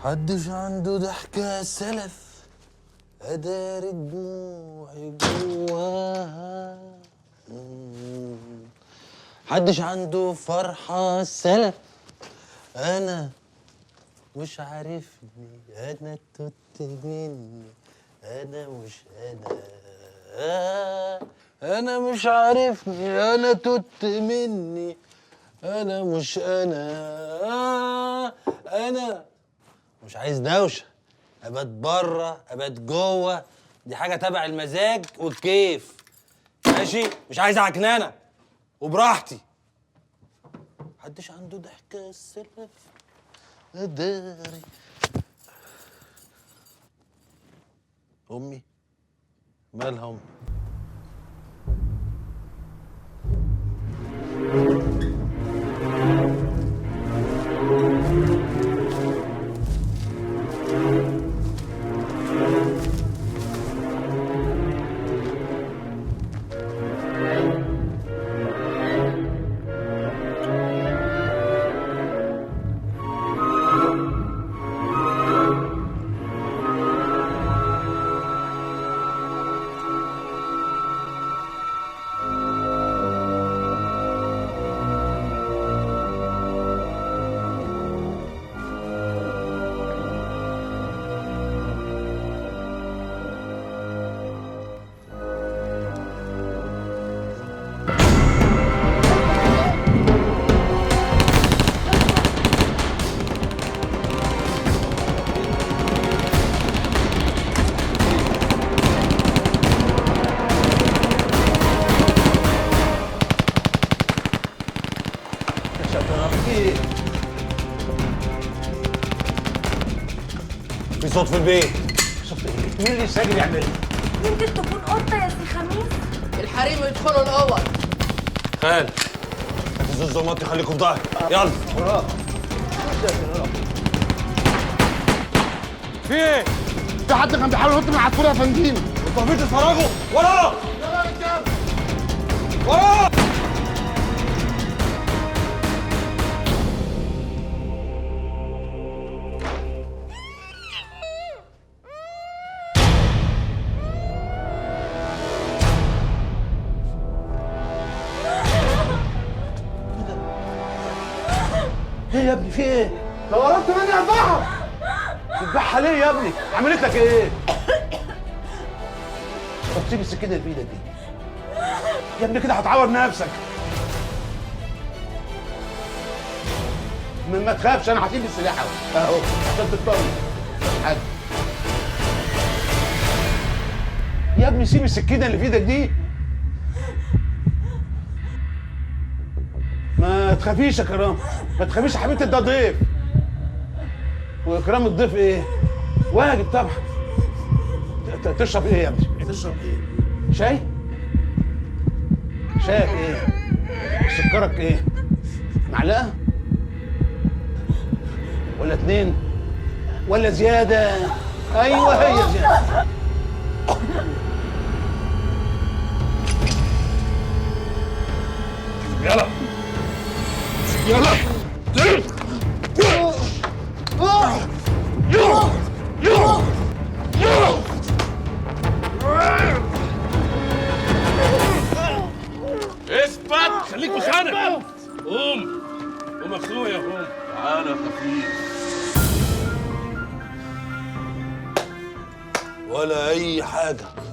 محدش عنده ضحكة سلف، أداري دموعي جواها. محدش عنده فرحة سلف، أنا مش عارفني، أنا توت مني، أنا مش أنا، أنا مش عارفني، أنا توت مني، أنا مش أنا، أنا مش عايز دوشة، أبات بره أبات جوه، دي حاجة تبع المزاج والكيف، ماشي؟ مش عايز عكنانة وبراحتي. محدش عنده ضحكة السلف أداري. أمي مالها أمي؟ في صوت في البيت. صوت ايه؟ مين اللي ساجل يعملها؟ يمكن تكون قطة يا سي خميس. الحريم يدخلوا الأول. خال هاتوا الزومات يخليكم في ظهري، يلا. وراك. في ايه؟ في حد كان بيحاول ينط من على السور يا فندم. انتوا واقفين تتفرجوا؟ ورا! يلا يا رجاله. ورا! ايه يا ابني في ايه؟ لو قربت مني هذبحها. تذبحها ليه يا ابني؟ عملت لك ايه؟ طب سيب السكينة اللي في ايدك دي. يا ابني كده هتعور نفسك. ما تخافش انا هسيب السلاح اهو اهو عشان تطمن. حاجة. يا ابني سيب السكينة اللي في ايدك دي. ما تخافيش يا كرام، ما تخافيش يا حبيبتي، ده ضيف. واكرام الضيف ايه؟ واجب طبعا. تشرب ايه يا ابني؟ تشرب ايه؟ شاي؟ شايك ايه؟ سكرك ايه؟ معلقه؟ ولا اتنين؟ ولا زيادة؟ ايوه هي زيادة. يلا يلا. اثبت، خليك مكانك. قوم قوم اخويا قوم. تعالى يا خفيف. ولا اي حاجة.